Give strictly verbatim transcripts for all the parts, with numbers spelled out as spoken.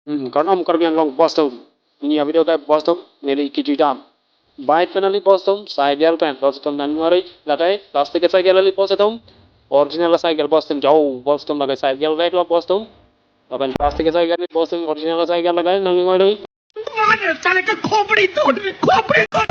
Hmm, kardom Karbi Anglong bostum. Pini avideo ke bostum neli kejui dam. Bike pen kali bostum, cycle pen bostum nangning ori, lake plastic cycle kali bostum, original cycle bostum jo, bostum lake cycle bag lo bostum. Lapen plastic cycle kali bostum, original cycle lake nangning ori. साले का खोपड़ी तोड़, खोपड़ी तोड़।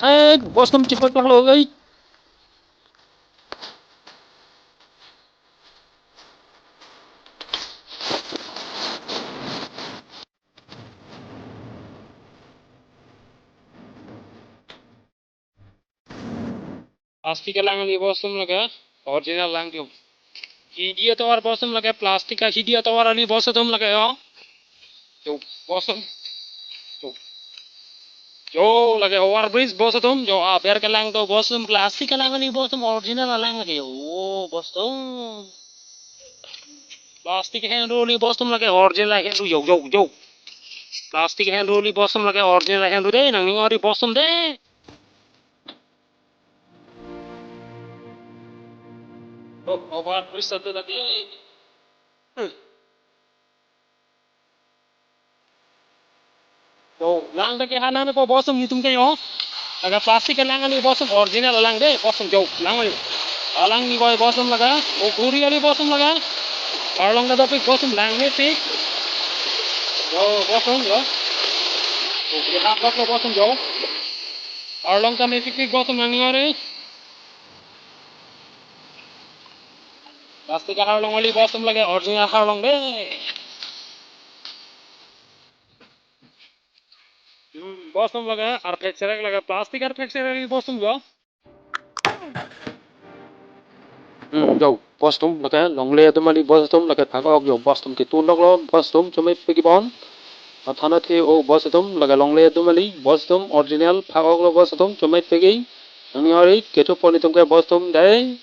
Eh, bostum chipot lang lo, eh. Plastic kelang kali bostum lake, original lang jo. Hidi atovar bostum lake, plastic ahidi atovar kali bostum lake jo. Jo, bostum. Jo. Jo, lake over bridge bostum, jo, aber kelang do bostum, plastic kelang kali bostum, original alang lake jo. Oh, bostum. Plastic henru kali bostum lake, original henru jo, jo, jo. Plastic henru kali bostum lake, original henru de, nangning ori bostum de. Oh, over bridge satu lagi. Hmm. Jo, lang de ke hanan ko bostum netum ke jo. Lake plastic kelang kali bostum original lang de bostum jo, lang jo. Alang ni koi bostum lake, o guri kali bostum lake. Arlong ta dopik bostum langmepik. Jo, bostum jo. O guri hap bak lo bostum jo. Arlong ta mepikpik bostum nangning ori. Plastic aharlong kali bostum lake, original aharlong de. Hmm, bostum lake, arphek serek lake, plastic arphek serek kali bostum jo. Hmm, jo, bostum lake, longle atum kali bostum lake, phak-ok jo, bostum ketun lok lo, bostum chomepik bon. Matha na the o bostum lake longle atum kali bostum original phak-ok lo bostum chomepik. Nangning ori kecho pon netum ke bostum dei.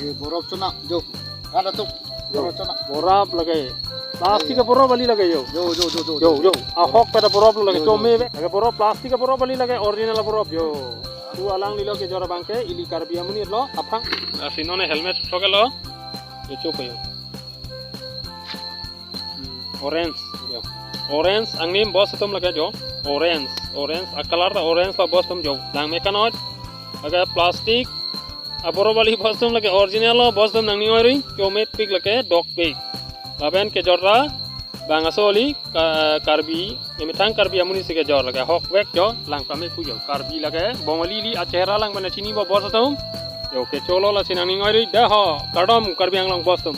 Ye borop chona jo. Kada tuk. Jo. Borop chona. Borop lake. Plastic ke borop kali lake jo. Jo, jo, jo, jo, Jo, jo. Jo. Ahok pada borop lo lake. Jo, jo. Chome be. Lake borop plastic ke borop kali lake, original borop jo. Tu alanglilo kejor abang ke ili Karbi amonit lo aphan. Asino ne helmet throke lo. Kecho ko jo. Hmm, orange. Jo. Orange angnim bostum lake jo. Orange. Orange. A color ta orange lo bostum jo. Langme kanot. Lake plastic. Aboro bali bostum lake original lo, bostum nangning oiri, chomepik lake dokpik. Lapen kejor ta bang aso kali, ka-, Karbi, emethang Karbi amonit si kejor lake hokvek jo, lang pame pu jo. Karbi lake Bongali li achehra lang pen chinipo bostum. Jo kecho lo lasi nangning oiri, dah ho, kardom Karbi Anglong bostum.